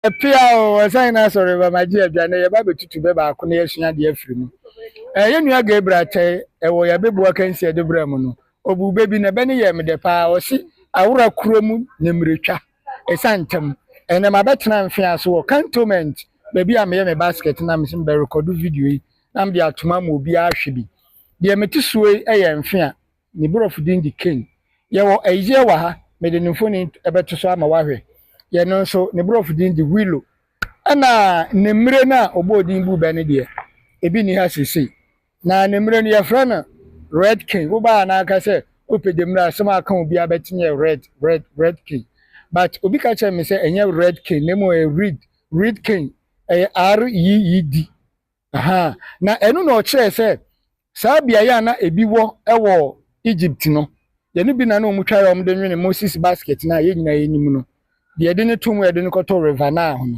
Pia o, ɔsan na asɔre ba magye aduane, yɛba bɛtutu bɛ baako na yɛasua adeɛ afiri mu. Yɛn nua Gabriel Kyɛe, ɛwɔ yɛabɛbu akansi a ɛde brɛ mu no, ɔbuu bɛ bi na bɛ no yɛɛ me dɛ paa. Ɔse, Awora kuro mu na mmiretwa, ɛsiane ntɛm. Ɛnnɛ mabɛtena mfeaa so wɔ Cantonment, baabi a meyɛ me basket na mese mebɛrekɔdo video yi na mede atom ama obiara ahwɛ bi. Deɛ mete soɔ yi yɛ mfea. Ne borɔfo din de Cain. Yɛwɔ Ayizeɛ wɔ ha, mede ne mfoni bɛto so ama woahwɛ. Yɛn no nso, ne borɔfo din de Willow. Ɛna ne mmire no a ɔbɔɔ din buu bɛ no deɛ, ebi nni ha seesei. Na ne mmire no, yɛfrɛ no Red Cane. Wobaa ha na aka sɛ wopɛ demmire a, asɛm a aka obiara bɛte no yɛ red, red, red cane. But obi ka kyerɛɛ me sɛ ɛnyɛ red cane na mmom ɛyɛ reed, reed cane. Ɛyɛ R-E-E-D. Ahaa. Na ɛno na ɔkyerɛɛ sɛ saa beaeɛ a na ebi wɔ wɔ Egypt no, yɛn bi na na wɔtwaeɛ a wɔde nwene Moses basket no a yɛn nyinaa yɛnim no, deɛ yɛde no to mu a yɛde no kɔtɔ River Nile ho no.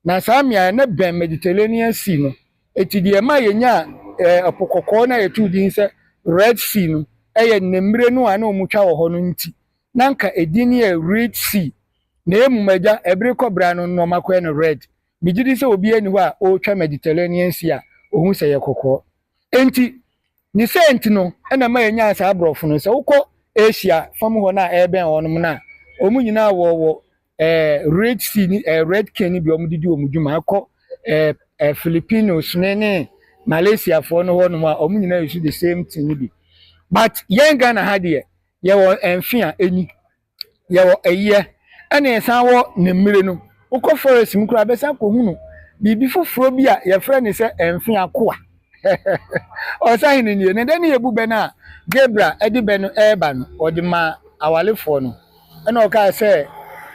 Na saa mmeaeɛ no bɛn Mediterranean Sea no. Enti deɛ ɛma yɛnyaa eh, Ɛpo Kɔkɔɔ no a yɛtoo din sɛ Red Sea no yɛ nnemmire no a na wɔtwa wɔ hɔ no nti. Na anka edin no yɛ Reed Sea. Na mmom agya, ɛbere kɔ bere ano no na wɔakɔyɛ no Red. Migye di sɛ obiara nni hɔ a ɔretwa Mediterranean Sea a ohu sɛ ɛyɛ kɔkɔɔ. Enti, ne saa nti no na ɛma yenyaa saa aborɔfo no. Sɛ wokɔ Asia fam hɔ no a ɛrebɛn hɔnom no a, wɔn nyinaa wɔwɔ eh, Red Sea ne eh, Red Cane no bi a wɔde di wɔn dwuma. Ɛkɔ eh, eh, Filipinos ne ne Malaysiafoɔ no hɔnom a, wɔn nyinaa use the same thing no bi. But yɛn Ghana ha deɛ, yɛwɔ mfe a ɛni. Yɛwɔ ɛyɛ ɛna yɛsan wɔ ne mmire no. Wokɔ forest mu koraa bɛsan kɔhunu biribi foforɔ bi a yɛfrɛ no sɛ ɛmfe akoa. Ɔsahene nie. Na dɛn ne yɛbu bɛ no a Gabriel de bɛ no reba no, ɔde maa awalefoɔ no. Ɛna ɔkaa sɛ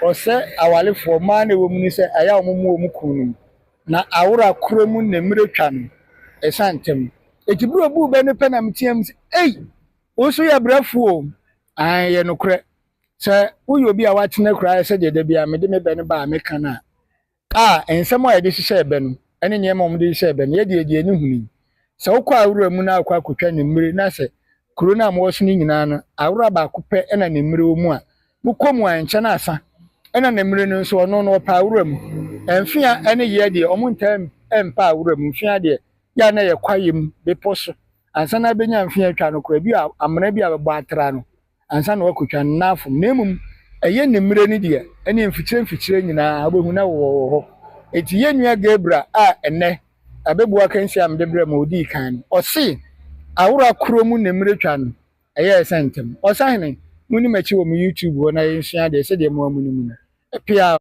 ɔsɛ awalefoɔ mmaa na ɛwɔ mu no sɛ ɛyɛ a wɔmmu wɔn kununom. Na awora korɔ mu na mmire twa no, ɛsan ntɛm. Enti berɛ a ɔbuu bɛ no pɛ na meteaam sɛ, Ei! Wo nso yɛ brɛfoɔ o! Aane, ɛyɛ nokorɛ. Sɛ woyɛ obi a woatena akuraa sɛdeɛ da biara mede me bɛ no ba a meka no a, a nsɛm a yɛde hyehyɛɛ bɛ no ne nneɛma a wɔde hyehyɛɛ bɛ no, yɛ deɛ deɛ ani hunu yi. Sɛ wokɔ awura mu na wokɔ akɔtwa ne mmire na sɛ kuro no a mowɔ so no nyinaa no, awura baako pɛ na ne mmire wɔ mu a, mokɔ mu a ɛnkyɛ na asa. Ɛna ne mmire no nso, ɔno no ɔpɛ awura mu. Mfea ne yeɛ deɛ, wɔntaa mpɛ awura mu. Mfea deɛ, yɛ a na ɛyɛ kwaeɛ mu, bepɔ so. Ansa na abenya mfe atwa no koraa, bi a amena bi a bɛbɔ atra no ansa na wakotwa no na afom. Na mmom ɛyɛ ne mmere no deɛ, ɛne mfikyire mfikyire nyinaa wobɛhu na wɔwɔ wɔ hɔ. Enti yɛn nua Gabriel a ɛnnɛ abɛbu akansi a mede brɛɛ mo a ɔdii kan no, ɔse, Awora korɔ mu na mmere twa no, ɛyɛɛ sɛ ntɛm. Ɔsahene, monni m'akyi wɔ me YouTube hɔ na yɛnsua adeɛ sɛdeɛ mo ara monim no. Peaw!